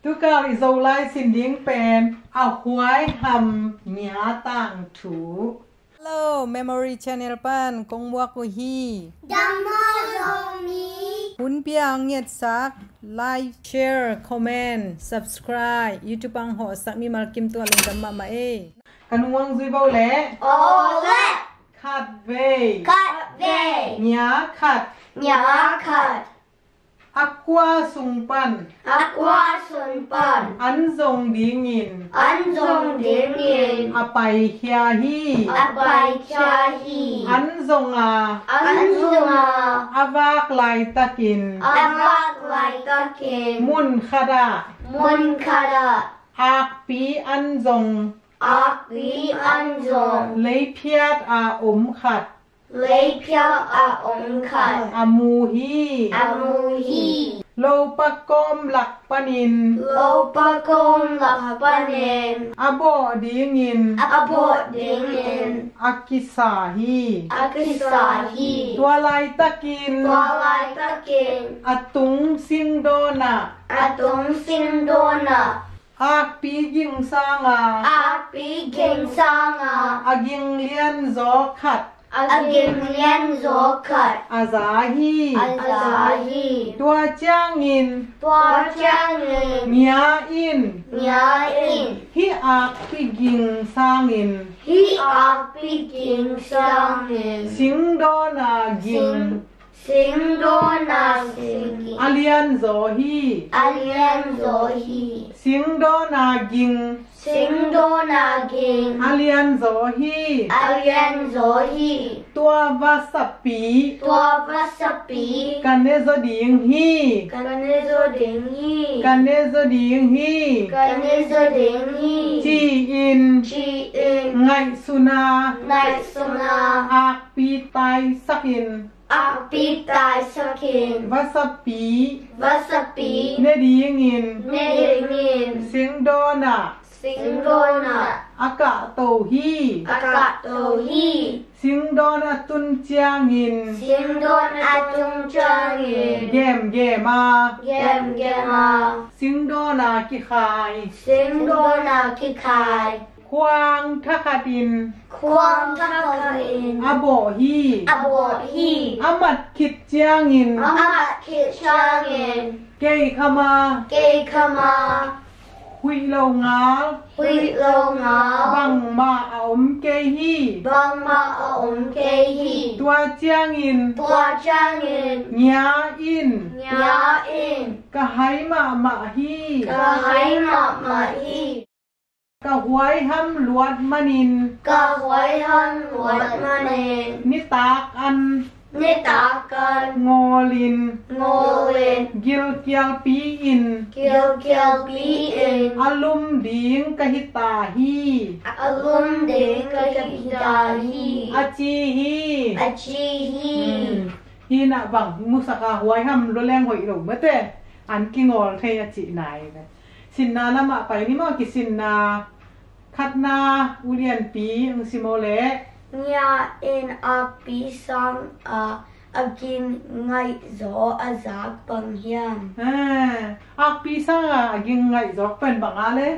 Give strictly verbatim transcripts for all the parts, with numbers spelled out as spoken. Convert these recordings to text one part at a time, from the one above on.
Tukal i Zolai sin ding pen a huaiham ngia tangthu. Hello, Memory Channel pan kong muak uh hi. Dam maw Zomi. Hun pia ang ngetsak, like, share, comment, subscribe, YouTube ang hawhsak mimal kim tua lungdam mahmah ei. Ka nungwang zui bo le. Ole. Khat vei. Khat vei. Ngia khat. Ngia khat. A kua sung pan. A kua sung pan. An zong dingin. An zong dingin. A paikhia hi. A paikhia hi. An zong a. An zong a. A vak laitakin. A vak laitakin. Mun khat ah. Mun khat ah. Akpi an zong. Akpi an zong. Leiphiat a om khat. Leiphiat a om khat. A mu hi. A mu hi. Lopa kawm lak panin. Lopa kawm lak panin. A bawh dingin. A bawh dingin. A kisa hi. A kisa hi. Tua laitakin. Tua laitakin. A tung singdawn ah. A tung singdawn ah. Akpi ging sanga. Akpi ging sanga. A ging lianzaw khat. A ging lianzaw khat. A za hi. A za hi. Tua ciangin. Tua ciangin. Ngia in. Ngia in. Hih akpi ging sangin. Hih akpi ging sangin. Singdawn a ging. Sing Singdawn a ging. A lianzaw hi. A lianzaw hi. Singdawn a ging. Singdawn a ging. A lianzaw hi. A lianzaw hi. Tua vasapi. Tua vasapi. Ka ne zaw ding hi. Ka ne zaw ding hi. Ka ne zaw ding hi. Ka ne zaw ding hi. Ci-in. Ci-in. Ngaihsun a. Ngaihsun a. Akpi taisakin. Akpi taisakin. Vasapi. Vasapi. Ne dingin. Ne dingin. Singdawn ah. Singdawn ah. A kahto hi. A kahto hi. Singdawn a tun ciangin. Singdawn a tun ciangin. Gemgem a. Gemgem a. Singdawn a kikhai. Singdawn a kikhai. Khuang thakhatin. Khuang thakhatin. A bawh hi. A bawh hi. A mat khit ciangin. A mat khit ciangin. Kei khama. Kei khama. Huih lo ngal. Huih lo ngal. Bangmah a om kei hi. Bangmah a om kei hi. Tua ciangin. Tua ciangin. Ngia in. Ngia in. Ka hai mahmah hi. Ka hai mahmah hi. Ka huaiham luat manin. Ka huaiham luat manin. Nitak an. Nitak an. Ngawlin. Ngawlin. Gilkialpi in. Gilkialpi in. A lum ding ka hi ta hi. A lum ding ka hi ta hi. A ci hi. A ci hi. Hmm. Hi na bang musak a huaiham lua leng hoih lo mate. An kingawl thei a cih nai ve. Sinna lamah pai ni maw, kisinna khatna, ulianpi ang si maw le. Ngia in akpi sang a, a ging ngaihzaw a zak bang hiam? Eh, akpi sang a, a ging ngaihzaw pen bang a le.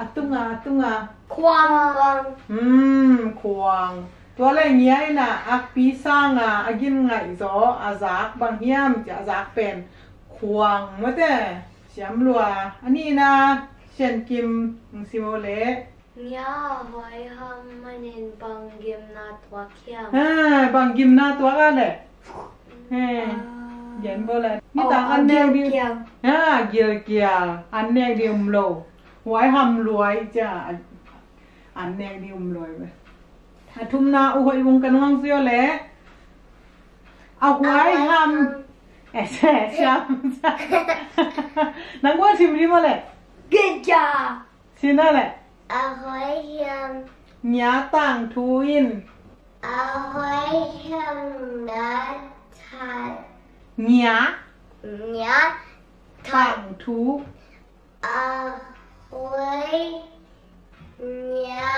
A tunga, a tunga. Khuang bang. Hmm, khuang. Tua le ngia in a akpi sang a, a ging ngaihzaw a zak bang hiam, ci a zak pen khuang mate. Siam lua. A nihna, Sian Kim, ang si maw le. Ngia a huaiham manin bang gimna tuak hiam? Ha, bang gimna tuak a le. He. Gen bo le. Nitak an nek ding. Ha, gilkial. An nek ding um lo. Huaiham luai cia. An nek ding um lo ve. A thumna, U Hoih Vung ka nuang sio le. A huaiham. Eh, siam. Nang gual sim ri maw le. Gilkial. Sina le. A huaiham. Ngia tangthu in. A huaiham ngia tang. Ngia. Ngia tang. Tangthu. A huai ngia.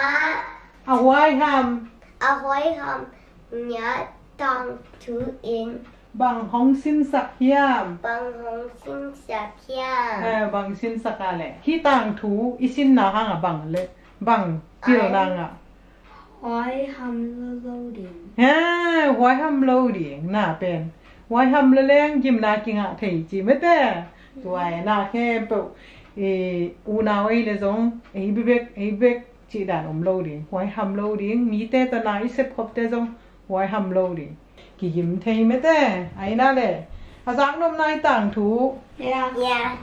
A huaiham. A huaiham ngia tangthu in. Bang hong sinsak hiam? Bang hong sinsak hiam? Eh, bang sinsak a le? Hih tangthu i sinna hangah bang le bang pilna ngah? Huaiham lo lo ding. Ha, huaiham lo ding na pen. Huaiham lo leng gimna kingah thei ci mete. Tua e na khempeuh i unau ei le zong ei bebek, ei bek cih dan om lo ding. Huaiham lo ding. Mite tawh na i sepkhopte zong huaiham lo ding. Kigim thei mete. Aina le a zaknopna i tangthu. Yeah. Yeah.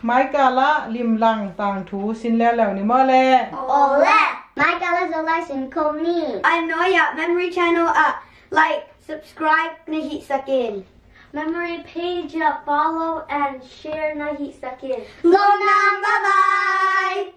Maikala limlang tangthu sin leuleu ni maw le? Ole. Maikala Zolai sin ko ni. Ai noya Memory Channel ah like, subscribe na hih sakin. Memory page ah follow and share na hih sakin. Lomnam, bye bye.